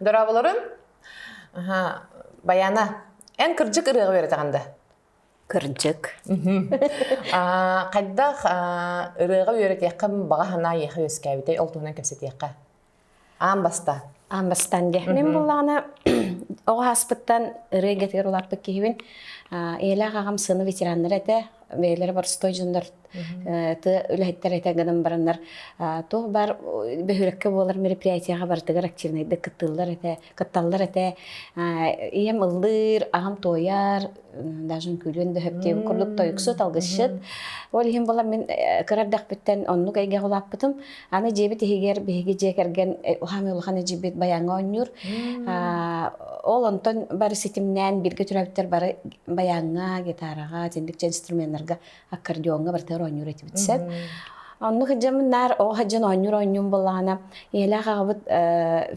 Дорооболорун. Баяна, эн кырдьык ырыаҕа үөрэтэҕин да? Кырдьык. Хайдах ырыаҕа үөрэтиэххэ баҕа санаа эйиэхэ үөскээбитэй, ол туһунан кэпсэтиэххэ. Аан баста. Аан бастаан дьэ. Мин буллаҕына оҕо ааспыттан ырыа эйгэтигэр улааппыт киһибин. Ийэлээх аҕам сыана ветераннара этэ. Бэйэлэрэ боростуой дьоннор тыа үлэһиттэр этэ гынан бараннар туох баар бөһүөлэккэ буолар мероприятияҕа барытыгар активнайдык кыттыллар этэ, кытталлар этэ. Ийэм ыллыыр, аҕам туойар, даже үҥкүүлүөн да сөп диэбит курдук тойуксут, алгысчыт. Ол иһин буолан мин кыра эрдэхпиттэн оннук эйгэҕэ улааппытым. Аны дьиэбит иһигэр биһиги дьиэ кэргэн хаамай улахан эдьиийбит баяҥҥа оонньуур. Ол онтон бары ситимнээн бииргэ төрөөбүттэр бары баяҥҥа, гитараҕа, тиндикчэ инструменнарга, аккордеоҥҥа барытыгар оонньуур этибит сөп. Оннук сылдьаммын наар оҕо сылдьан оонньуур оонньуум буоллаҕына, ийэлээх аҕабыт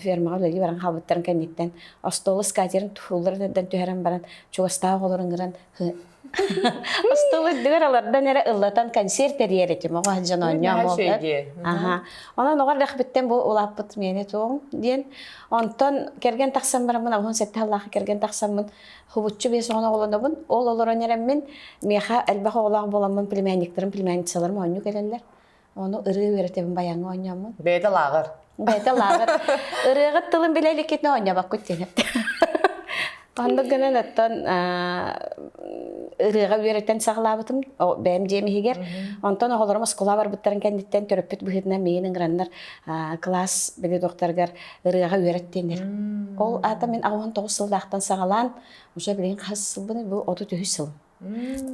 фермаҕа үлэлии баран хаалбыттарын кэнниттэн остуолу скатерын тууллар түһэрэн баран чугастаах оҕолору ыҥыран Остуол үрдүгэр олордон эрэ ыллатан концерт тэрийэр этим оҕо сылдьан оонньоом Аха. Онон оҕо эрдэхпиттэн бу улааппыт миэнэ туоҕум диэн. Онтон кэргэн тахсан бараммын 87 сыллаах кэргэн тахсаммын хубуччу 5 оҕону оҕолонобун. Ол олорон эрэммин миэхэ элбэх оҕолоох буоламмын племянниктарым, племянницаларым оонньуу кэлэллэр. Ону ырыа үөрэтэбин баяҥҥа оонньооммун. Бэйэтэ лааҕыр. Бэйэтэ лааҕыр. Ырыаҕыт тылын билэ иликкитинэ оонньообоккут диэн. Оннук гынан оттон ырыаҕа үөрэтэн саҕалаабытым бэйэм дьиэм иһигэр. Онтон оҕолорум оскуола барбыттарын кэнниттэн төрөппүт быһыытынан миигин ыҥыраннар кылаас педагогтарыгар ырыаҕа үөрэт диэннэр. Ол аата мин 89 сыллаахтан саҕалаан уже билигин хас сылбыный бу 33 сылым.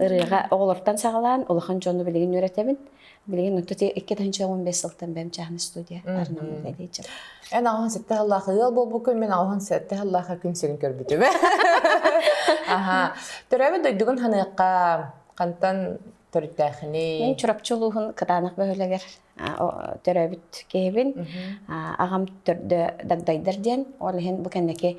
Ырыаҕа оҕолортон саҕалаан улахан дьону билигин үөрэтэбин. Билигин онто 2015 сылтан бэм чааһын студия арынаммыт эдиичим. Эн аҕаһын сэтте сыллаах ыал буолбуккун, мин аҕаһын сэтте сыллаах күн сирин көрбүтүм. Аха. Төрөөбүт дойдугун ханыахха хантан төрүттээхиний? Мин Чурапчы улууһун Кытаанах бөһүөлэгэр төрөөбүт киһибин. Аҕам төрдө Дагдайдар диэн. Ол иһин бу кэнники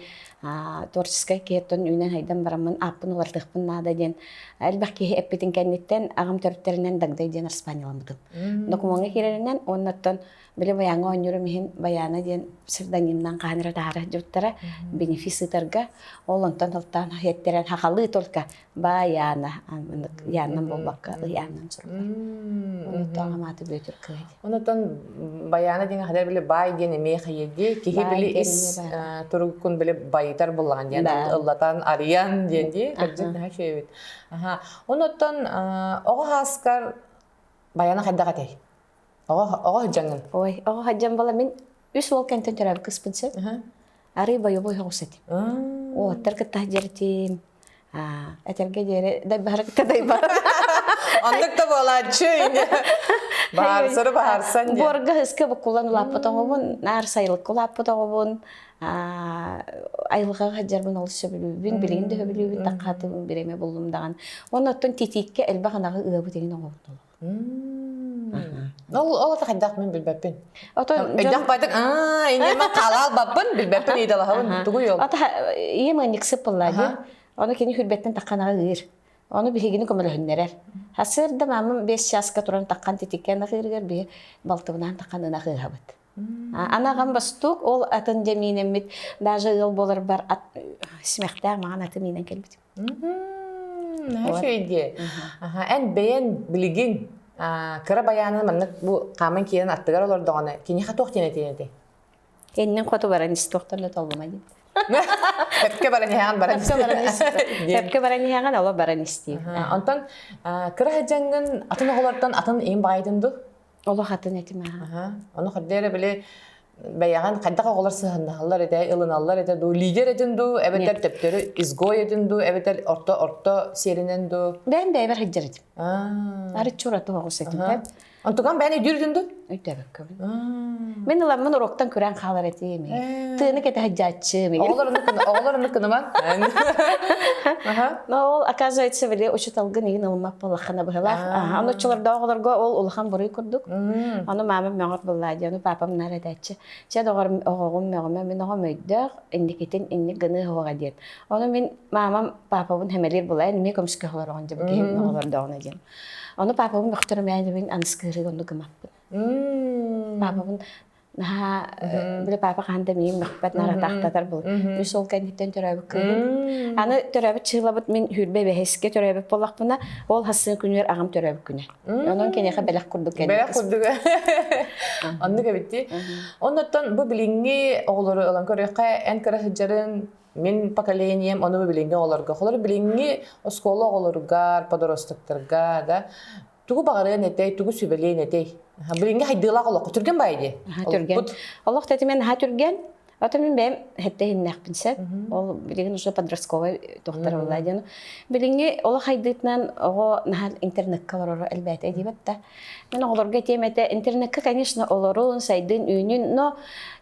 творческай киһиттэн үүнэн-сайдан бараммын ааппын уларытыахпын наада диэн элбэх киһи эппитин кэнниттэн аҕам төрүттэринэн Дагдай диэн араспаанньаламмытым. Докумуоҥҥа киирэринэн уоннаттан били баяҥҥа оонньуурум иһин Баяна диэн псевдонимынан хаһан эрэ таһаара сылдьыбыттара бенефис ыытарга. Ол онтон ылтаан иһиттэрэн хахалыы только Баяна Яаннан буолбакка Ыйааннан суруллар. Онуттан аҕам Бүөтүр кыай. Онутан Баяна диэн хадar били бай диэн эмиэ хайыди киһи били ис туруккун били байытар буллаҕын диэн ыллатан арыйан диэн дии кырдьык наһаа үчүгэй Аха. Онуттан оҕо хааскар Баяна хайдах этэй? Оҕо оҕо сылдьаҥҥын. Ой, оҕо сылдьан буола мин үс уол кэнтэн төрөөбүт кыспын сөп. Арый бойобуой соҕус этим. Уолаттар кытта сылдьар Этэргэ диэри дайбаһары кытта дайбаһар. Оннук да буолааччы баһаарсары баһаарсан диэн. Буорга ыска буккуллан улааппыт оҕобун, наар сайылыкка улааппыт оҕобун, айылҕаҕа сылдьарбын олус сөбүлүүбүн, билигин да сөбүлүүбүн, такхаатыбын бириэмэ буллум даҕаны. Уонна оттон титииккэ элбэх ынаҕы ыабыт иҥин оҕобун олох. Ол ол ата хайдах мин билбэппин. Өйдөх байтык аа инньэ хаалаал баппын билбэппин ыйдалаһабын тугуй ол. Ата ийэм ыанньыксыт буолла дии. Ону кини хүрбэттэн тахханаҕа ыыр. Ону биһигини көмөлөһүннэрэр. Сарсыарда маамам 5 чааска туран таххан титиккэ ынах ыырыгар биһи балтыбынаан таххан ынах ыыһабыт. Аны аҕам бостуук ол атын дьэ миинэммит даже ыал буоларбар ат симэхтээх маҥан аты миинэн кэлбитим. Үчүгэй дии. Эн бэйэн билигин кыра байааны маннык бу хааман киирэн аттыгар олордоҕуна киниэхэ туох диэн этиэн этэй? Иннин хоту баран ис туохтан да толлума диэн. Эпкэ баран иһэҕин баран Эпкэ баран иһэҕин оло баран истиим. Онтон кыра сылдьаҥҥын атын оҕолортон атын иин баайдын ду? Олох атын этим аха. Ону хордэ эрэ били бэйэҕин хайдах оҕолор сыһаннаһаллар этэ, ылыналлар этэ дуу, лидер этин дуу, эбэтэр төптөрү изгой этин дуу, эбэтэр орто орто сиэринэн дуу. Бэйэм бэйэбэр сылдьар этим. Арыччы ураты оҕус этим. Онтуган бэйэн өйдүүр этин дуу? Өйдөөбөккөбүн. Мин ыламмын уроктан күрээн хаалар этим. Тыыны кэтэ сылдьааччы. Оҕолор оннук кыныман. Но ол, оказывается, били учуталгын игин ылыммат буоллаххына быһылаах. Аны оччолордоох оҕолорго ол улахан буруй курдук. Ону маамам мөҕөр буоллаа дии, ону папам наар этээччи. Чэ, доҕор, оҕоҕум мөҕүмэ, мин оҕом өйдөөх, инникитин инник гыныы суоҕа диэн. Ону мин маамам папабын хэмэлиир буолаа, эмиэ көмүскэ олороҕун дии, бу киһи оҕолордооҕуна диэн. Ону папабын мөхтөрүм ээ, мин аныскыырыга оннук гыммаппын. Папабын. Наһаа били папа хаһан да миигин мөхпөт, наратаахтатар был. Үс ол кэнниттэн төрөөбүт кыыһым. Аны төрөөбүт чыылабыт мин хүрбэ бэһискэ төрөөбүт буоллахпына, ол хассыын күнүгэр аҕам төрөөбүт күнэ. Онон киниэхэ бэлэх курдук кэлбит. Бэлэх курдук. Оннук эбитти. Оннуттан бу билиҥҥи оҕолору ылан көрүөххэ, эн кыра сылдьарын мин поколением, ону бу билиҥҥи оҕолорго. Холор билиҥҥи оскуола оҕолоругар, подростоктарга да Тугу баҕарыан этэй, тугу сүбэлиэн этэй? Билиҥҥи хайдыылаах олоххо түргэн баай дии. Түргэн. Олох тэтимэ наһаа түргэн. Ото мин бэйэм хэттэ иһиннэхпин сөп. Ол билигин уже подростковай туохтар буолла диэн. Билиҥҥи олох хайдыытынан оҕо наһаа интернекка олороро элбээтэ диэбэт да. Мин оҕолорго этиэм этэ, интернекка, конечно, олорун, сайдын, үүнүн, но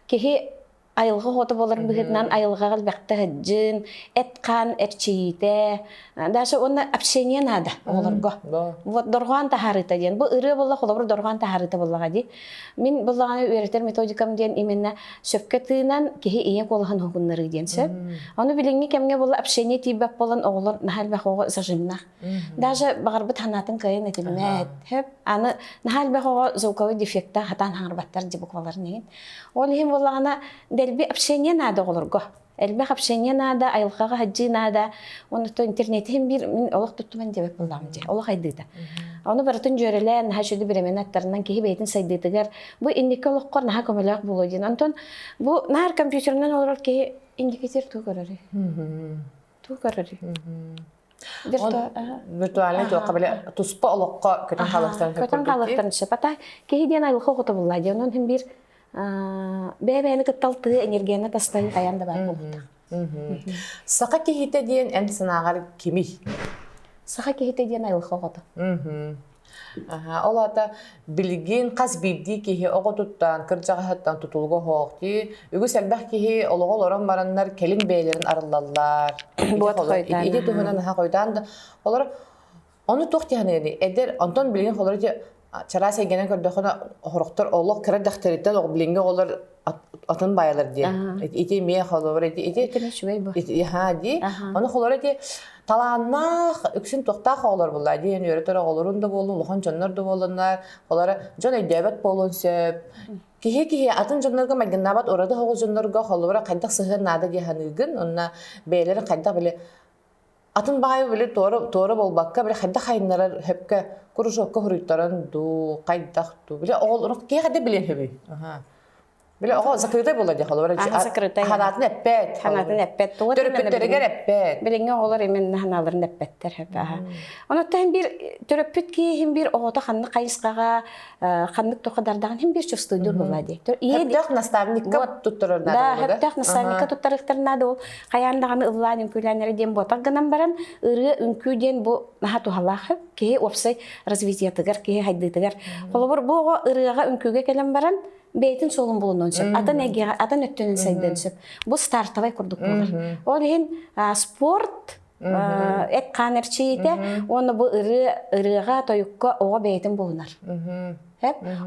киһи айылҕа оҕото буоларын быһыытынан айылҕаҕа элбэхтэ сылдьын, эт-хаан эрчийиитэ, даже уонна общение наада оҕолорго. Вот дорҕоон таһаарыыта диэн. Бу ырыа буолла, холобур дорҕоон таһаарыыта буоллаҕа дии. Мин буллаҕына үөрэтэр методикам диэн именно сөпкө тыынан киһи ийэ куолаһын уһугуннарыы диэн сөп. Ону билиҥҥи кэмҥэ буолла общение тиийбэт буолан оҕолор наһаа элбэх оҕо зажимнаах. Даже баҕарбыт санаатын кыайан этиммэт. Хөп. Аны наһаа элбэх оҕо звуковой дефектаах хатаан хаҥарбаттар дии букваларын иһин. Ол иһин буоллаҕына дэлби общение наада оҕолорго. Элбэх общение наада, айылҕаҕа сылдьыы наада. Оннуттан интернети иһин биир мин олох туттуман диэбэт буоллаҕым дии. Олох айдыыта. Ону барытын дьүөрэлээн, наһаа үчүгэй бириэмэни аттарынан киһи бэйэтин сайдыытыгар бу инники олоххор наһаа көмөлөөх буолуо диэн. Онтон бу наар компьютерынан олорор киһи индикатор тугу көрөрүй? Тугу көрөрүй? Виртуальный туохха бile туспа олоххо көтөн хаалыахтарын сөп Көтөн хаалыахтарын сөп. Ата киһи диэн айылҕа оҕото булла диэн. Онон иһин биир бэйэ-бэйэни кытта алтыһыы энергияны тастаһыы хайаан да баар буолуохтаах. Саха киһитэ диэн эн санааҕар кимий? Саха киһитэ диэн айылҕа оҕото. Ол аата билигин хас биирдии киһи оҕотуттан, кырдьаҕаһыттан тутулуга суох дии. Үгүс элбэх киһи олоҕу олорон бараннар кэлин бэйэлэрин арыллаллар. Ити туһунан наһаа хойутаан да олор ону туох диэхиний эдэр онтон билигин холор чараас эйгэнэн көрдөххүнэ хорохтор олох кыра дэхтэриттэн билиҥҥи оҕолор атын байалар диэн. Ити эмиэ холобур ити ити ити ха дии. Ону холобур ити талааннаах үксүн туохтаах оҕолор булла диэн үөрэтэр оҕолорун да буоллун, улахан дьоннор да буоллуннар, олора дьон өйдөөбөт буолуон сөп. Киһи киһи атын дьоннорго майгыннаабат ураты оҕо дьоннорго холобура хайдах сыһыан наада дии саныыгын, онно бэйэлэрин хайдах били атын баайы били туора туора буолбакка били хайдах хайыннарар хөпкө кружокка хуруйтаран дуу хайдах дуу били оҕолор киһи хайдах билиэн сөбүй били оҕо закрытай буолар дии холобура закрытай ханаатын эппэт ханаатын эппэт төрөппүттэригэр эппэт билиҥҥи оҕолор именно ханааларын эппэттэр онуттан биир төрөппүт киһи биир оҕото ханнык хайысхаҕа ханнык туха дардаҕын хим биир чувствуйдуур буолла дии. Сөптөөх наставникка туттарар наада Да, сөптөөх наставникка туттарыахтар наада ол хайаан даҕаны ыллаан үҥкүүлээн эрэ диэн буотах гынан баран ырыа үҥкүү диэн бу наһаа туһалаах киһи уопсай развитиетыгар киһи хайдыытыгар. Холобур бу оҕо ырыаҕа үҥкүүгэ кэлэн баран бэйэтин суолун булунуон сөп, атын эйгэҕэ атын өттүнэн сайдыан сөп. Бу стартовай курдук буолар. Ол иһин спорт эт-хаан эрчийиитэ уонна бу ырыа ырыаҕа тойукка оҕо бэйэтин булунар.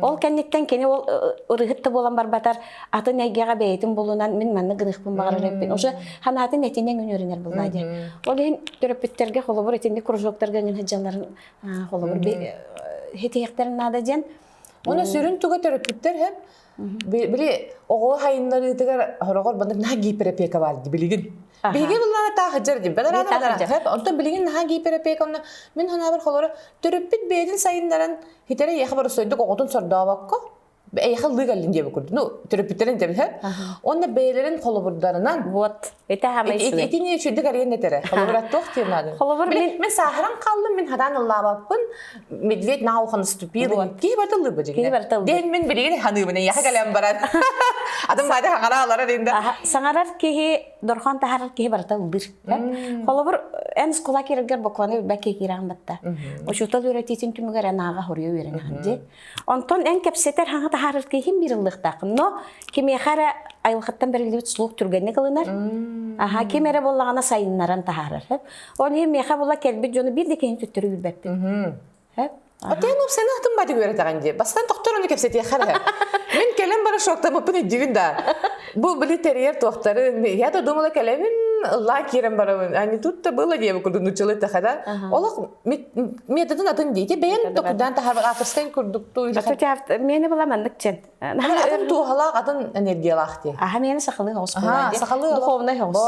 Ол кэнниттэн кини ол ырыһыт да буолан барбатар атын эйгэҕэ бэйэтин булунан мин маннык гыныхпын баҕарар эппин уже ханаатын этинэн үнөрүнэр буллаа диэн. Ол иһин төрөппүттэргэ холобур итинник кружоктарга иҥин сылдьалларын холобур хитиэхтэрин наада диэн. Оны сүрүн туга төрөппүттэр хэп Били оҕо хайыннарыытыгар хороҕор баннык наһаа гиперопека бар дии билигин. Биһиги буллаана таахыдьар дии. Бэлэр Онтон билигин наһаа гиперопека онно мин санаабар холоро төрөппүт бэйэтин сайыннаран хитэре эйиэхэ барысойдук оҕотун сордообокко эйиэхэ ыллыы кэллин диэбит курдук. Ну төрөппүттэрин тэбиһэ. Онно бэйэлэрин холобурдарынан Вот. Это хамай Итини үчүгдүк арыйан этэрэ. Холобура туох диэн наада. Холобур мин мин сааһыран хааллым, мин хадаан ыллаабаппын. Медведь на ухо наступил. Киһи барыта ыллыыр бу Киһи барыта ыллыыр. Диэн мин билигин ханыыбын эйиэхэ кэлэн баран. Атын баада хаҥара аларар инде. Саҥарар киһи, дорхон таһарар киһи барыта ыллыыр. Холобур, эн школа киирэргэр букваны билбэккэ киирэҕин батта. Учуутал үөрэтиитин түмүгэр эн ааҕа хоруйа үөрэнэҕин дии. Онтон эн кэпсэтэр хаҥа таһаарар киһим биир ыллыахтааххын. Но кимиэхэ эрэ айылҕаттан бэриллибит слух түргэнник ылынар. Аха, ким эрэ буоллаҕына сайыннаран таһаарар. Ол иһин миэхэ була кэлбит дьону биир да киһини төттөрү үүрбэппин. Отен сен атын бадыг үөрэтэҕин дии. Бастан тохтор ону кэпсэтиэххэ эрэ. Мин кэлэн бара шоктаммыппын өйдүүбүн да. Бу били тэрийэр туохтарын, я да думала кэлэбин. ыллаа киирэн барабын. А не тут-то было диэбит курдук нуччалыы эттэххэ да. Олох методын атын дии. Ити бэйэн токудаан таһаарбат авторскай курдук туу Миэнэ была маннык чен. Атын туохалаах, атын энергиялаах дии. Аха миэнэ сахалыы оҕус буолаа дии. Сахалыы Духовный оҕус.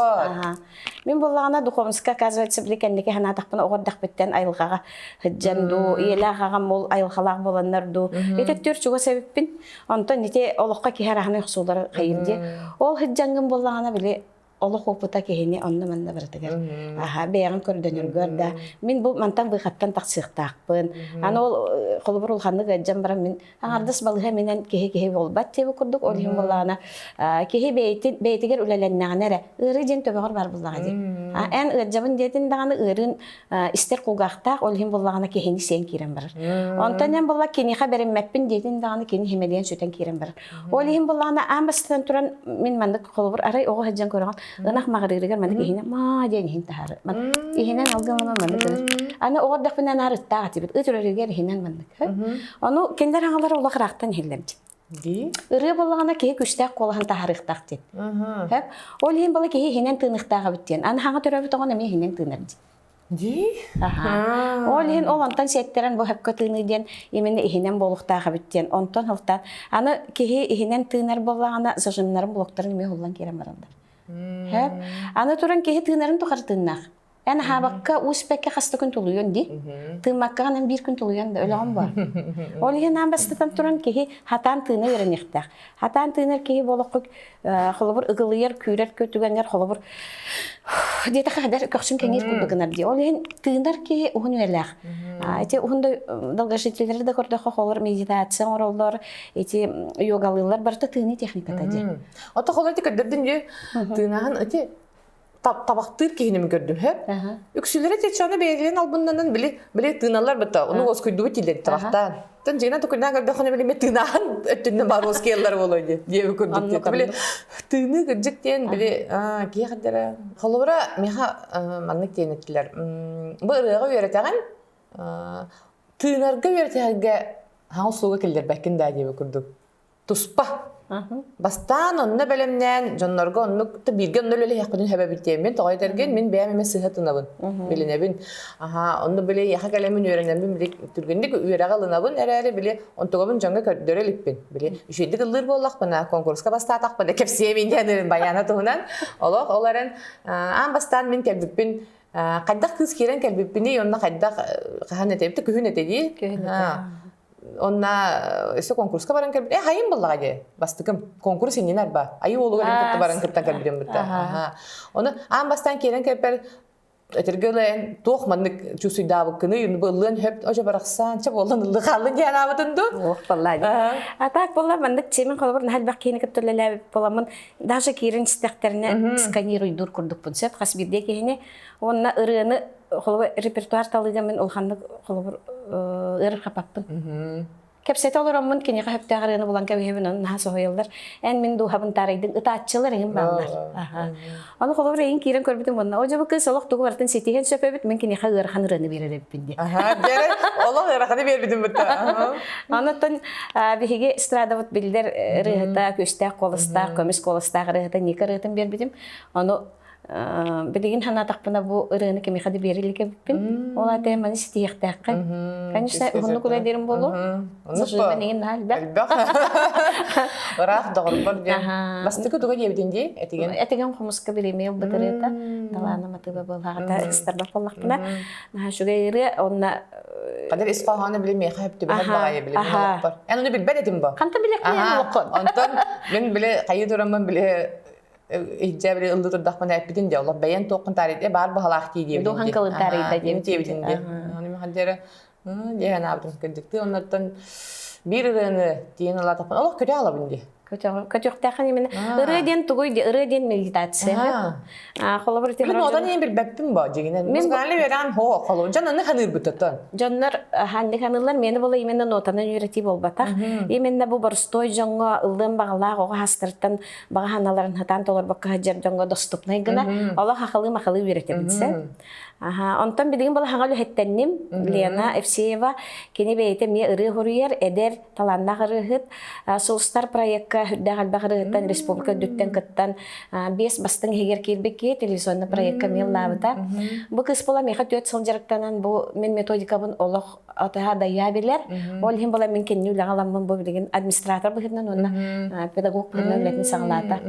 Мин буоллаҕына духовныска оказывается били кэнники санаатахпына оҕо эрдэхпиттэн айылҕаҕа сылдьан дуу, ийэлээх аҕам ол айылҕалаах буоланнар дуу. Ити өттүгэр чугас эбиппин. Онтон ити олоххо киһи араһаны охсуулары хайыр дии. Ол сылдьаҥҥын буоллаҕына били олох опыта киһини онно-манна барытыгар аха бэйэҕин көрдөнөргөр да мин бу мантан выходтан тахсыахтаахпын аны ол холобур улаханнык ыалдьан баран мин аҥардас балыһа минэн киһи киһи буолбат диэбит курдук ол иһин буоллаҕына киһи бэйэтин бэйэтигэр үлэлэннэҕинэ эрэ ыарыы диэн төбөҕөр бар буоллаҕа дии эн ыалдьабын диэтин даҕаны ыарыын истэр кулгаахтаах ол иһин буоллаҕына киһини сиэн киирэн барар онтон эн буолла киниэхэ бэриммэппин диэтин даҕаны кини химэлийэн сүтэн киирэн барар Ол иһин буоллаҕына аан бастатан туран мин маннык холобур арай оҕо сылдьан көрөҕүн ынах маҕырыырыгар маннык иһинэн маа диэн иһин таһаары иһинэн алгылама маннык гынар. Аны оҕо эрдэхпинэ наар ыттаах этибит ыт үрэригэр иһинэн маннык. Ону кинилэр аҥалара улах ыраахтан иһиллэр Дии. Ырыа буоллаҕына киһи күстээх куолаһын таһаарыахтаах диэн. Ол иһин бала киһи иһинэн тыыныхтаах эбит диэн. Аны хаҥа төрөөбүт оҕон эмиэ иһинэн тыынар диэн. Дии? Аха. Ол иһин ол онтон сиэттэрэн бу хөпкө тыыныы диэн именно иһинэн буолуохтаах эбит диэн. Онтон ылтаан аны киһи иһинэн тыынар буоллаҕына зажимнарын блоктарын эмиэ уһуллан киирэн бараллар. Хөп. Аны туран киһи тыынарын тухары тыыннаах. Эн аһаабакка уу испэккэ хас да күн тулуйуон дии. Тыыммаккаҕын эн биир күн тулуйан да өлөҕүн баар. Ол иһин аан бастатан туран киһи хатаан тыына үөрэниэхтээх. Хатаан тыынар киһи болохху холобур ыгылыйар, күүрэр түгэнгэр холобур диэтэхэ хадэр көхсүн кэҥиир курдук гынар дии. Ол иһин тыынар киһи уһун үйэлээх. Ити уһун да долгожителлэри да көрдөххө холобур медитация оҥороллор, ити йогалыыллар барыта тыыныы техниката дии. Ото холобур ити көрдөрдүн дии тыынаһын ити табахтыыр киһини мин көрдүм хөп. Үксүлэрэ течаны бэйэлэрин албыннанан били били тыыналлар быта ону уоскуйдубут дииллэр табахтаан. Тан дьиҥинэн тукуннаан көрдөххүнэ били мен тыынаан өттүнэн баар уоскуйаллар буолуо дии диэби курдук диэн. Били тыыныы кырдьык диэн били киһи хаддара холобура миэхэ маннык диэн эттилэр. Бу ырыаҕа үөрэтэҕин тыынарга үөрэтэргэ хаҥыл суолга киллэрбэккин даа диэби курдук. туспа. Бастаан онно бэлэмнээн дьоннорго оннук бииргэ онно үлэлэһиэхпитин сөбөбүт диэммин тоҕо этэргин мин бэйэм эмэ сыһа тынабын билинэбин аха онно били яха кэлэмин үөрэнэммин били түргэнник үөрэҕи ылынабын эрээри били онтугабын дьоҥҥо көрдөрө иликпин били үчүгэйдик ыллыыр буоллахпына конкурска бастаатахпына кэпсиэмин диэн баяна туһунан олох ол эрэн аан бастаан мин кэлбиппин хайдах кыыс киирэн кэлбиппиний онно хайдах хаһан этэбит күһүн этэ дии Онна өссө конкурска баран кэлбит. Э, хайым буллаҕа дии. Бастыкым. Конкурс иннин арба. Айыы уолугар кытта баран кыттан кэлбитим бутта. Оны аан бастаан киирэн кэлпэр этэргэ ылайын туох маннык чувствуйдаабыккыны бу ыллыан хөп ожо барахсан ча буолан ыллы хааллын диэн аабытын ду Ох баллаа А так буолла маннык чимин холобур наһаа элбэх киһини кытта үлэлээбит буоламмын даже киирэн истэхтэринэ сканируйдуур курдукпун сөп хас биирдии киһини уонна ырыаны холобур репертуар талыыга мин улаханнык холобур ыарырҕаппаппын. Кэпсэтэ олороммун киниэхэ сөптөөх ырыаны булан кэбиһэбин, ону наһаа соһуйаллар. Эн мин дууһабын таарыйдыҥ, ытааччылар эҥин бааллар. Ону холобур эйин киирэн көрбүтүм уонна о дьэ бу кыыс олох тугу барытын ситиһэн сөп эбит, мин киниэхэ ыарахан ырыаны биэрэр эбиппин диэн. Олох ыараханы биэрбитим бутта. Онуттан биһиги эстрадабыт биллэр ырыаһыта, күстээх куоластаах, көмүс куоластаах ырыаһыта Ника ырыатын биэрбитим. Ону билигин санаатахпына бу ырыаны кимиэхэ да биэрэ илик эбиппин. Ол аата маны ситиһиэхтээххин. Конечно, уһуннук үлэлиирим буолуо. Зажиман иҥин наһаа элбэх. Элбэх. Ыраах доҕорбор диэн. Бастакы туга диэбитин дии этигин? Этигин хомуска бириэмийэ ылбыт ырыата. Талаана матыыба буоллаҕата ыстарбат буоллахпына. Наһаа үчүгэй ырыа. Онно Кадыр ис хоһооно били миэхэ хөп түбэһэр баҕайы били мин олохпор. Эн ону билбэт этим бо. Хантан билэхпин эн олоххун? Онтон мин били хайыы тураммын били Иһдьэ били ыллыы турдахпына эппитин дии олох бэйэн туоххун таарыйда баар баһалаах дии диэбитин Дуохан кылын таарыйда диэбитин дии. Ону мин хаддера дии санаабытым кырдьыктыы оннуттан биир ырыаны тиийэн ылаатахпын олох көтө алабын дии. Көтүөхтээхин именно ырыа диэн тугуй ди ырыа диэн медитация. Холобур ити Мин одан иһин билбэппин бо дьигинэн. Музыкальный үөрэҕим хоо холобур дьон аны ханыырбытыттан. Дьоннор ханнык ханыыллар мени була именно нотанан үөрэтии буолбатах. Именно бу боростуой дьоҥҥо ыллыан баҕалаах оҕо хастартан баҕа санааларын сатаан толорбокко сылдьар дьоҥҥо доступнай гына олох ахалыы-махалыы үөрэтэбин сэ. Аха, онтон билигин балаһаҥа үлэһиттэнним. Лена Евсеева кини бэйэтэ эмиэ ырыа хоруйар, эдэр, талааннаах ырыаһыт. Сулустар проекка проекка үрдээх элбэх ырыһыттан республика үрдүттэн кыттан биэс бастыҥ иһигэр киирбит киһи телевизионный проекка эмиэ ыллаабыта. Бу кыыс була миэхэ 4 сыл дьарыктанан бу мин методикабын олох атыһа дайа билэр. Ол иһин була мин кинини үлэҕэ аламмын бу билигин администратор быһыытынан уонна педагог быһыытынан үлэтин саҕалаата.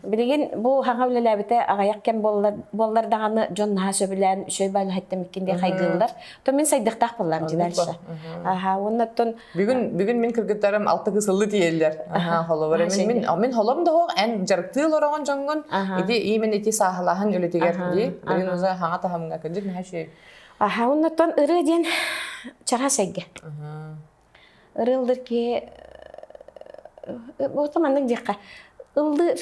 Билигин бу хаҥа үлэлээбитэ аҕыйах кэм буоллар даҕаны дьон наһаа сөбүлээн үчүгэй баалаһыттан миккин диэн хайгыыллар. То мин сайдыахтаах буоллаам дьи дальше. Аха уонна оттон Бүгүн бүгүн мин кыргыттарым алты кысыллы тиийэллэр. Аха холобура мин мин мин холом да хоох эн дьарыктыы олороҕун дьоҥҥун ити именно ити сааһылааһын үлэтигэр дии билин уже хаҥа таһымҥа кырдьык наһаа үчүгэй. Аха оннуттан ырыа диэн чараас эйгэ. Ырыа ыллыр киһи вот маннык диэххэ ыллыыр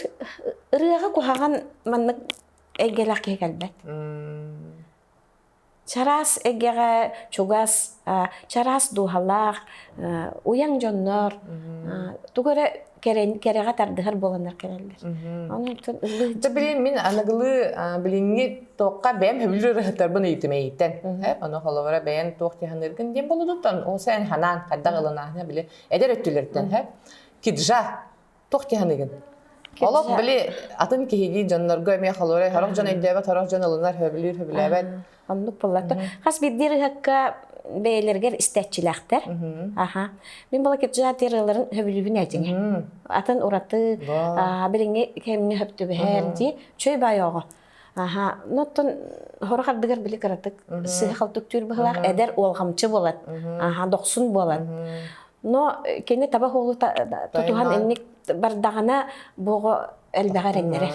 ырыаҕа куһаҕан маннык эйгэлээх киһи кэлбэт. Чараас эйгэҕэ чугас, чараас дууһалаах, уйаҥ дьоннор тугу эрэ кэрэҕэ тардыһар буоланнар кэлэллэр. Онон ыллыы Дьэ билин мин аныгылыы билиҥҥи туохха бэйэм сөбүлүүр ырыһыттарбын ыйытым эйиттэн. Ону холобура бэйэн туох тиһаныыргын диэн болудуттан ол сен ханаан хайдах ылынаахна били эдэр өттүлэртэн киджа Туох тиһаныгын? Олох били атын киһилии дьоннорго эмиэ холуурай сорох дьон өйдөөбөт, сорох дьон ылынар, хөбүлүүр, хөбүлээбэт. Оннук буоллар. Хас биирдии ырыһакка бэйэлэригэр истээччилээхтэр. Аха. Мин була кирдьаат ырыаларын хөбүлүүбүн этиҥэ. Атын ураты билиҥҥи кэмҥэ хөп түбэһэр дии. Чөй баай оҕо. Аха. Оттон хорох ардыгар били кыратык сыһа халтыктүүр быһылаах эдэр уолҕамчы буолан. Аха, дохсун буолан. Но кини таба хуолу тутуһан инник бардаҕына буоҕо элбэҕэ эрэннэрэр.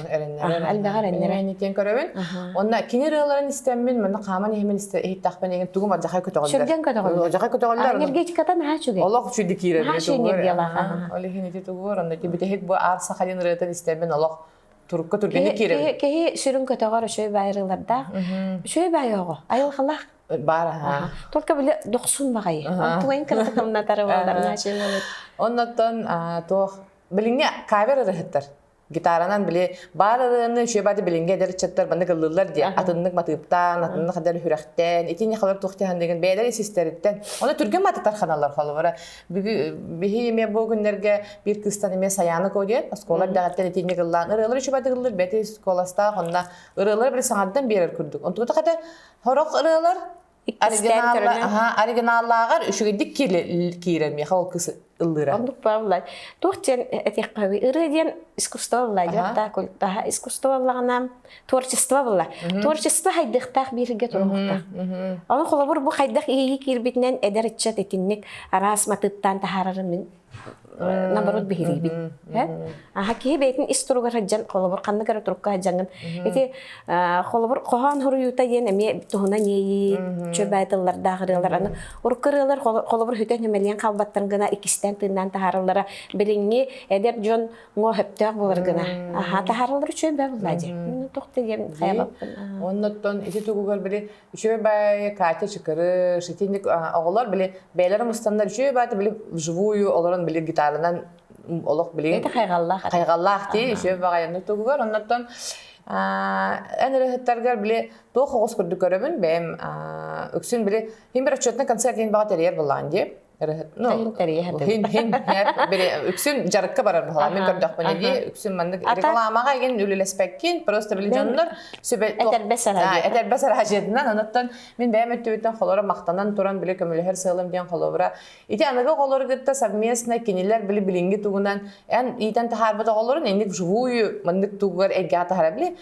Элбэҕэ эрэннэрэр. Энитиэн көрөбүн. Онна кини ырыаларын истэммин, манна хааман иһимин иһиттэхпин эгин тугум адьахай көтөҕөллөр. Сүргэн көтөҕөллөр. Адьахай көтөҕөллөр. Энергетиката наһаа үчүгэй. Олох үчүгэй киирэр. Наһаа үчүгэй энергиялаах. Ол иһин ити тугур, онно ити бүтэһик бу Аар Сахалин ырыатын истэммин олох турукка түргэнник киирэбин. Киһи сүрүн көтөҕөр үчүгэй баайырыылардаах. Үчүгэй баай оҕо, айылҕалаах. Баар аха. Только били дохсун баҕайы. Онтугайын кыратык умнатары буолар начин Оннотон туох билиҥҥи кавер ырыһыттар. Гитаранан били баар ырыаны үчүгэй бааты билиҥҥи эдэр ыччаттар маннык ыллыыллар диye атыннык матыыптаан, атыннык хадar хүрөхтээн, итини халар туох тиһандыгын бэйэлэр исистэриттэн. Оны түргэн матытар ханалар холобура. Биһи эмиэ бу күннэргэ биир кыыстан эмиэ Саяны ко диэн оскуола эрдэҕиттэн итинник ыллаан ырыалар үчүгэй бааты ыллыр бэти куоластаах онна ырыалар били саҥардан биэрэр курдук. Онтугута хата Сорох ырыалар оригиналлааҕар үчүгэйдик киирэр миэхэ ол кыс ыллыыра. Оннук бааллар. Туох диэн этиэххэ ырыа диэн искусство буолла дьэ культаха искусство буоллаҕына творчество буолла. Творчество хайдыахтаах бииргэ туруохтаах. Ону холобур бу хайдах иһии киирбитинэн эдэр ыччат итинник араас матыыптаан таһаарарын мин наоборот биһириибин. Аха киһи бэйэтин ис туругар сылдьан холобур ханнык эрэ турукка сылдьаҥҥын ити холобур хоһоон хоруйуута диэн эмиэ туһунан иэйии чөбөй тыллардаах ырыалар аны урукку ырыалар холобур хүтэн хүмэлийэн хаалбаттарын гына иккистээн тыыннаан таһаараллара билиҥҥи эдэр дьон ҥо сөптөөх буолар гына аха таһаараллар үчүгэй бээ буоллаа дии туох да диэн хайабаппын Оннуттан ити тугугар били Үчүгэй баайы Катя Чыкырыш, итинник оҕолор били бэйэлэрэ мустаннар үчүгэй баайы били вживую олорон били гитаранан олох били Это хайҕаллаах. Хайҕаллаах дии үчүгэй баҕайы тугугар оннуттан эн ырыһыттаргар били туох оҕус курдук көрөбүн бэйэм үксүн били хин бір отчетный концерт диэн баҕа тэрийэр буллаан дии Ну, хин хин үксүн дьарыкка барар баһалаа мин көрдөхпүнэ дии үксүн маннык рекламаҕа игин үлэлэспэккин просто били дьоннор сүбэ этэрбэс араажыатынан онуттан мин бэйэм өттүбүттэн холоро махтанан туран били көмөлөһөр сыалым диэн холобура ити аныгы оҕолору кытта совместно кинилэр били билиҥҥи тугунан эн иитэн таһаарбыт оҕолорун инник вживую маннык тугугар эйгэҕэ таһара били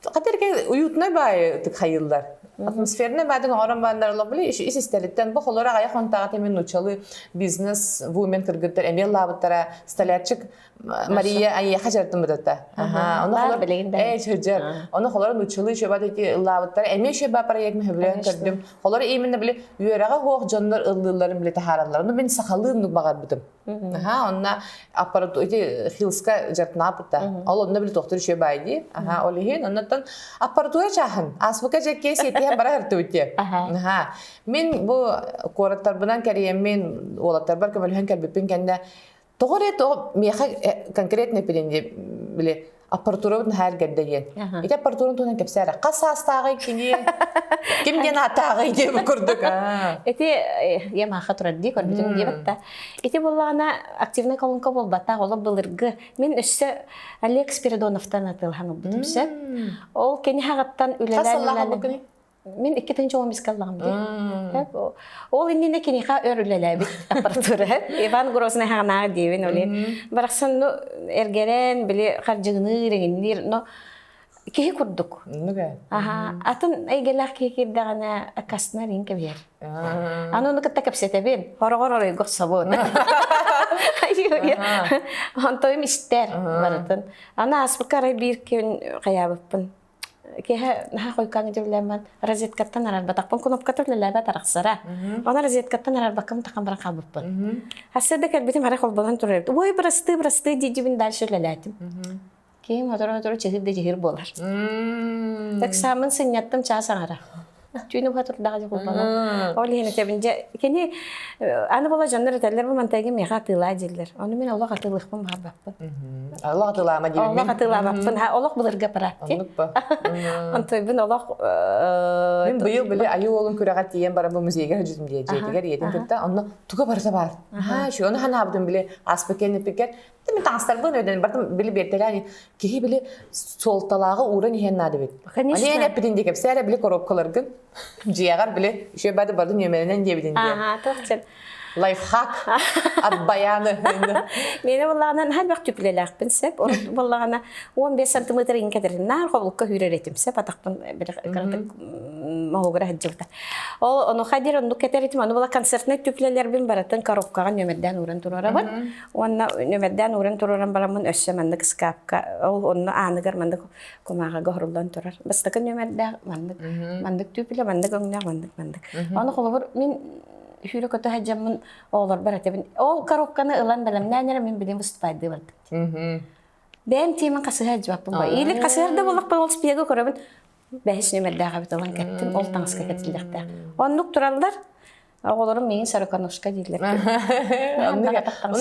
Хатырга уютнай баайы хайыллар. Атмосферный баайдын оҥорон бааннар били ис истэриттэн бу холоро аҕайах хонтааҕыта мен нучалы бизнес вумен кыргыттар эмиэ лаабыттара столярчик Мария айыаха жартымытата. Аха, ону холор э чөжөр. Ону холоро нучалы шөбат эти лаабыттара эмиэ шөба проект мөһөбүлэн көрдүм. Холоро именно били үөрэҕэ хуох дьоннор ыллыылларын били таһаараллар. Ону мин сахалыы баҕарбытым. Аха, онно аппарат ити Хилска дьарытнааппыта. Ол онно били тохтор үчүгэй баай дии. Аха, ол иһин оннуттан аппаратура чааһын ааспыкка дьэккиэ сиэтиһэн бара сыртыбыт дии. Аха. Мин бу куораттарбынан кэрийэммин, уолаттарбар көмөлөһөн кэлбиппин кэннэ тоҕо эрэ тоҕо миэхэ конкретно эппитин дии били. Аппаратурабыт наһаа эргэрдэ диэн. Ити аппаратураны туһунан кэпсээ Хас саастааҕый кини? Ким диэн ааттааҕый диэн курдук. Ити Ямаха турар дии көрбүтүм диэбит да. Ити буоллаҕына активнай колонка буолбатах, олох былыргы. Мин өссө Олег Спиридоновтан атыылаһан ылбытым сөп. Ол кини хаҕыттан үлэлээн Мин 2015 ыллаҕым дии. Ол иннинэ киниэхэ өр үлэлээбит аппаратура. Иван Грозный хаҕынааҕы диэбин ол Барахсан ну эргэрэн били хардьыгыныыр эҥинниир но киһи курдук. Аха атын эйгэлээх киһи киирдэҕинэ аккастанар иин кэбиһэр. Аны ону кытта кэпсэтэбин. Хороҕор оройго охсобун. Онтойум истэр барытын. Аны ааспыкка арай биир күн хайаабыппын Киэһэ наһаа хойуккааҥҥа дьүүллээммин розеткаттан арарбатахпын кнопката үлэлээбэт арахсара. Оны розеткаттан арарбаккам тахан баран хаалбыппын. Хассыарда кэлбитим арай холбонон турар эбит. Ой, бырастыы, бырастыы дии-дии дальше үлэлээтим. Киһим сотору-сотору чыһыыр да чыһыыр буолар. Эксаамын сынньаттым чаас аҥара. Түүнү быһа турдаҕа дьэ холбонон. Ол иһин этэбин дьэ кини аны буола дьоннор этэллэр бу мантайга миэхэ атыылаа дииллэр. Ону мин олох атыылыахпын баҕарбаппын. Олох атыылаама диибин. Олох атыылаабаппын. Олох былыргы аппарат дии. Оннук ба. Онтойбун олох Мин быйыл били айыы уолун күрэҕэр тиийэн баран бу музейга сылдьытым дии дьиэтигэр ийэтин кытта онно туга барыта баар. Аһаа, ону ханаабытым били ааспыт кэнниппиккэр мин таҥастарбын өйдөн бардым били биэртэлээн киһи били суолталааҕы ууран иһэн наада эбит. Конечно. Аны эппитин дии кэпсээ эрэ били коробкаларгын дьиэҕэр били үчүгэй бады барды нүөмэринэн диэбитин дии. Ага, туох Лайфхак от баяны. Мені буоллаҕына наһаа элбэх түпүлэлээхпин сөп. Урут буоллаҕына 15 сантиметр иҥ кэтэрин наар хобулукка үүрэр этим сөп. Атахпын кыратык моһугура сылдьыбыта. Ол онуха диир оннук кэтэр этим. Ону була концертнай түпүлэлэрбин барытын коробкаҕа нүөмэрдээн ууран туруорабын. Уонна нүөмэрдээн ууран туруоран бараммын өссө маннык ыскаапка ол онно ааныгар маннык кумааҕыга оһоруллан турар. Бастакы нүөмэрдээх маннык маннык түүпүлэ, маннык өҥнөөх, маннык маннык. Ону холобур мин сүүрэ-көтө сылдьаммын оҕолорбор этэбин. Ол коробканы ылан бэлэмнээн эрэ мин билигин выступайдыы бардым. Бэйэм тиэмэн хасыһа илдьибаппын бай. Или хасыһар да буоллахпын ол спиэгэ көрөбүн. Бэһис нүөмэрдээх эбит ылан кэттим, ол таҥаска кэтиллиэхтээх. Оннук тураллар. Оҕолорум миигин сороконожка дииллэр. Ону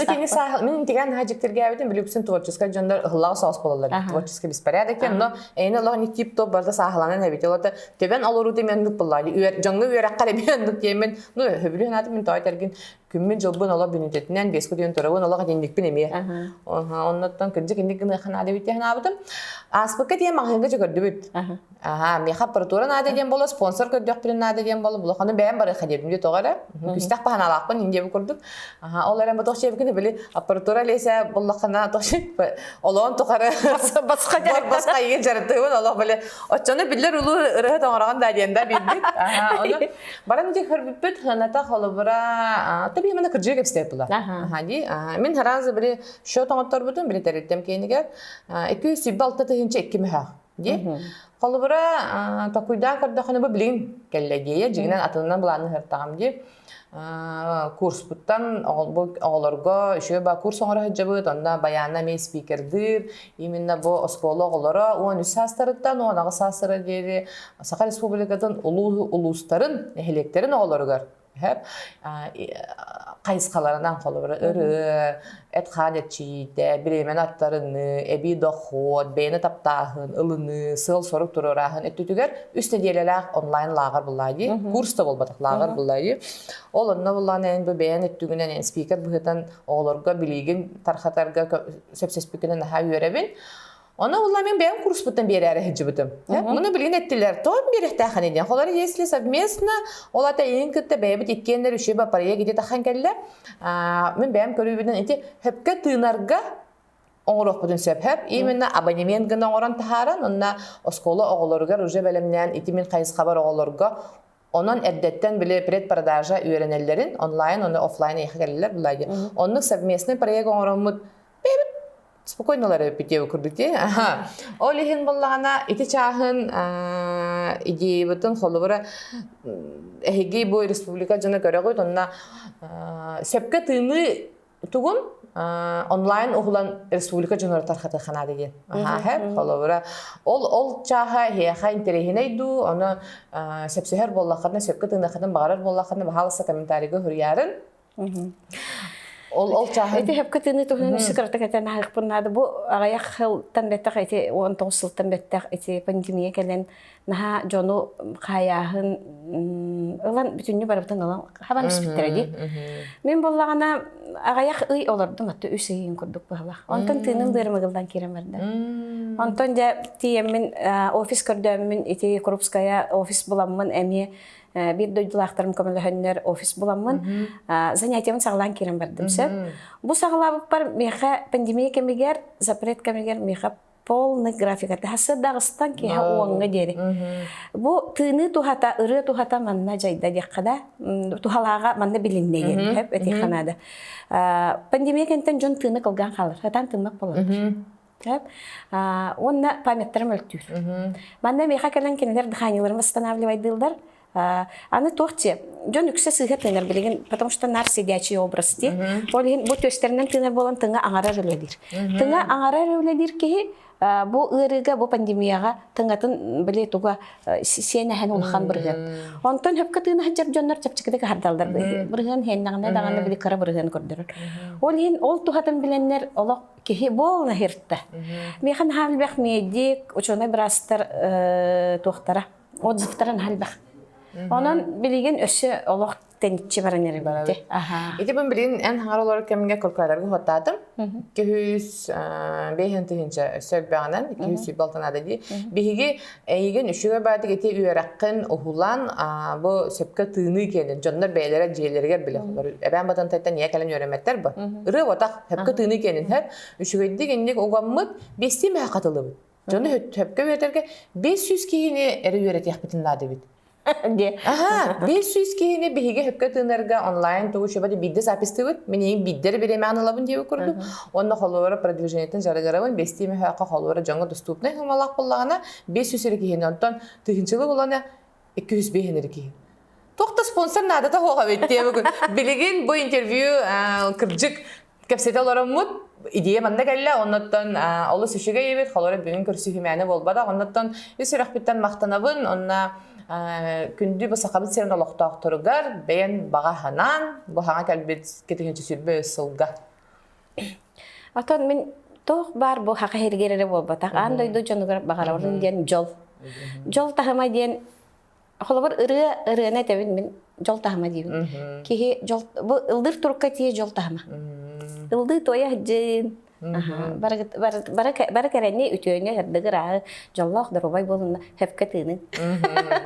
кини мин тигэн наһаа дьиктиргээбитим билүксүн творческай дьоннор ыһыллаҕа соҕус буолаллар творческий беспорядок но эйини олох не тип топ барыта сааһыланан эбит олото төбөн олоруу тимэн нук буллаа дьоҥҥо үөрэххэр эмиэ оннук диэммин ну хөбүлү санаатым мин тоойт эргин күммүн дьылбын олох бүнүтэтинэн биэс күтүн турабын олох итинникпин эмиэ оннуттан кырдьык инник гыныахха наада эбит диэн санаабытым ааспыкка тиийэн маҕаһыынга дьэ көрдүбүт Аха, миэхэ аппаратура наада диэн буолла, спонсор көрдөхпүнэ наада диэн буолла, булаханы бэйэм барыахха диэбитим дии тоҕо эрэ. Күстэх баһаналаахпын индия бу курдук. Аха, ол эрэн бу тох чиэбикини били аппаратура лиэсэ буллаххына тох олоон тухары басқа басқа иге жарытыбын олох били оччону биллэр улуу ырыһыт оҥороҕун да диэн да билбит. Аха, ону баран ити көрбүппүт хыната холобура таби мана кырдьыга кэпсэтэ була. Аха ди. Мин харазы били счет оҥотторбутум били тэрилтэм киинигэр 226 тыһыынча 2 мөһөөх. Дии. Холобура, токуйдаан көрдөххүнэ бу билигин кэллэ диэйэ, дьиҥинэн атынынан былаанныһыртаҕым дии. Курспуттан оҕолорго үчүгэй ба курс оҥоро сылдьабыт, онно баянна эмиэ спикердыыр, именно бу оскуола оҕолоро 13 саастарыттан 18 саастара диэри Саха Республикатын улуу улуустарын, нэһилиэктэрин оҕолоругар хайысхаларынан холобура ырыа, эт-хаан эрчийиитэ, бириэмэни аттарыныы, эбии дохуот, бэйэни таптааһын, ылыныы, сыал-сорук туруорааһын өттүтүгэр үс нэдиэлэлээх онлайн лааҕыр буллаа дии, курс да буолбатах лааҕыр буллаа дии. Ол онно буллаан эн бу бэйэн өттүгүнэн эн спикер быһыытынан оҕолорго билиигин тархатарга сөпсөспүккүнэн наһаа үөрэбин. Ону улла мен бэйэм курспуттан биэрээри сылдьыбытым. Муну билигин эттилэр, тоҕо биэрэхтээххиний диэн. Холор если совместно, ол ата иин кытта бэйэбит иккиэннэр үчүгэй проект ити тахан кэллэ. Мин бэйэм көрүүбүнэн ити хөпкө тыынарга оҥоруохпутун сөп. Хөп именно абонемент гына оҥорон таһааран, онно оскуола оҕолоругар уже бэлэмнээн ити мин хайысхабар оҕолорго Онон эрдэттэн били предпродажа үөрэнэллэрин онлайн уонна офлайн эйиэхэ кэлэллэр булаа дии. Оннук совместный проект оҥороммут бэйэбит спокойно олорор эбиппит курдук дии. Ол иһин буоллаҕына ити чааһын идеябытын холобура эһиги бу республика дьоно көрөҕүт онно сөпкө тыыныы тугун онлайн уһулан республика дьонугар тархатыахха наада диэн. Аха, холобура ол ол чааһа эһиэхэ интэриэһинэй дуу, ону сөпсөһөр буоллаххытына, сөпкө тыыныаххытын баҕарар буоллаххытына, баһаалыста комментарийга суруйаарын. Ол ол чааһын Ити хөпкө тыыныы туһунан үсү кыратык этэн аһыахпын наада. Бу аҕыйах сылтан бэттэх ити 19 сылтан бэттэх ити пандемия кэлэн наһаа дьону хаайааһын ылан бүтүннүү барыбытын ылан хабан испиттэрэ дии. Мин буоллаҕына аҕыйах ый олордум атты үс ыйын курдук быһалах. Онтон тыыным быарым ыгыллан киирэн барда. Онтон дьэ тиийэммин офис көрдөөммүн ити Крупская офис буламмын эмиэ биир дойдулаахтарым көмөлөһөннөр офис буламмын занятиябын саҕалаан киирэн бардым сөп. Бу саҕалаабыппар миэхэ пандемия кэмигэр запрет кэмигэр миэхэ полный графиката сырдаҕыстан киһи уоҥҥа диэри. Бу тыыныы туһата, ырыа туһата манна дьайда диэххэ да, туһалааҕа манна билиннэ диэн сөп этиэххэ наада. Пандемия кэнниттэн дьон тыына кылгаан хаалар, сатаан тыыммат буолаллар. Сөп. Уонна памяттара мөлтүүр. Манна миэхэ кэлэн кинилэр дыханиеларын восстанавливайдыыллар. Аны туох дии, дьон үксэ сыыһа тыынар билигин, потому что нар сидячий образ дии. Ол иһин бу түөстэринэн тыынар буолан тыҥа аҥарар үлэлиир. Тыҥа аҥарар үлэлиир киһи бу ыарыыга, бу пандемияҕа тыҥатын били туга сиэн эһэн улахан бырыһыан. Онтон хөпкө тыына сылдьар дьоннор чэпчэкитик аһардаллар. Бырыһыан иһэннэҕинэ даҕаны били кыра бырыһыан көрдөрөр. Ол иһин ол туһатын билэннэр олох киһи буолна хиртэ. Миэхэ наһаа элбэх медик, учуонай быраастар туохтара отзывтара наһаа элбэх. Онон билигин өссө олох тэниччи баран эрэ Аха. Ити бу билигин эн хаҥар олорор кэмҥэ калькуляторга уһаттаатым. 200 5 тыһыынча өссө элбэҕинэн 200 балтанаада дии. Биһиги эйигин үчүгэй баатык ити үөрэххин уһулан бу сөпкө тыыныы киэнин дьоннор бэйэлэрэ дьиэлэригэр билэ олор. Эбээн Батантайтан ийэ кэлэн үөрэммэттэр бу. Ырыа ботах сөпкө тыыныы киэнин хөп үчүгэйдик инник угаммыт биэстии мэһэ хатылыбыт. Дьону сөпкө үөрэтэргэ 500 киһини эрэ үөрэтиэхпитин наада эбит. Диэ. Аха, 500 киһини биһиги сөпкө тыынарга онлайн тугу шөбөтө биирдэ запистыыбыт. Мин эйин биирдэр бириэмэҕин ылабын диэбит курдук. Уонна холуора продвижениетын жарыгарабын бэстии мөһөөххө холуора дьоҥҥо доступнай хымалаах буоллаҕына 500 эрэ киһини онтон тыһыынчалыы булана 205 эрэ киһи. Туох да спонсор наадата суох эбит диэбит. Билигин бу интервью кырдьык кэпсэтэ олороммут идея манна кэллэ оннуттан олус үчүгэй эбит холоро бүгүн көрсүһүмээнэ буолбатах оннуттан үс сүрэхпиттэн махтанабын онно күндү бу сахабыт сирин олохтоохторугар бэйэн баҕа санаан бу хаҥа кэлбит кэтиһинчи сүрбэ сылга Отон мин туох баар бу хаха сиригэр эрэ буолбатах аан дойду дьонугар баҕарабын диэн дьол. Дьол таһыма диэн Холобур, ырыа ырыаны этэбин мин дьол таһыма диибин. Киһи дьол бу ылдыр турукка тиийэ дьол таһыма. Ылдыы туойа сылдьын. Бары бары бары кэрэни үтүөнү сырдыгы ырааһы дьоллоох доруобай буолунна хөпкө тыынын.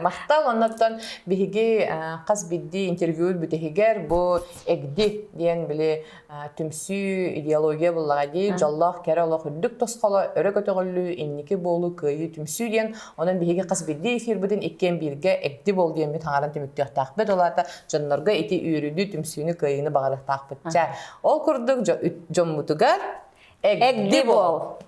Махтал оннуттан биһиги хас биирдии интервью бүтэһигэр бу эгди диэн били түмсүү идеология буллаҕа дии дьоллоох кэрэ олох үрдүк тосхоло өрө көтөҕүллүү инники буолуу кыайыы түмсүү диэн онон биһиги хас биирдии эфирбытын иккиэн бииргэ эгди буол диэммит хаҥаран түмүктүөхтаахпыт ол аата дьоннорго ити үөрүүнү түмсүүнү кыайыыны баҕарыахтаахпыт чэ ол курдук дьоммутугар эгди буол.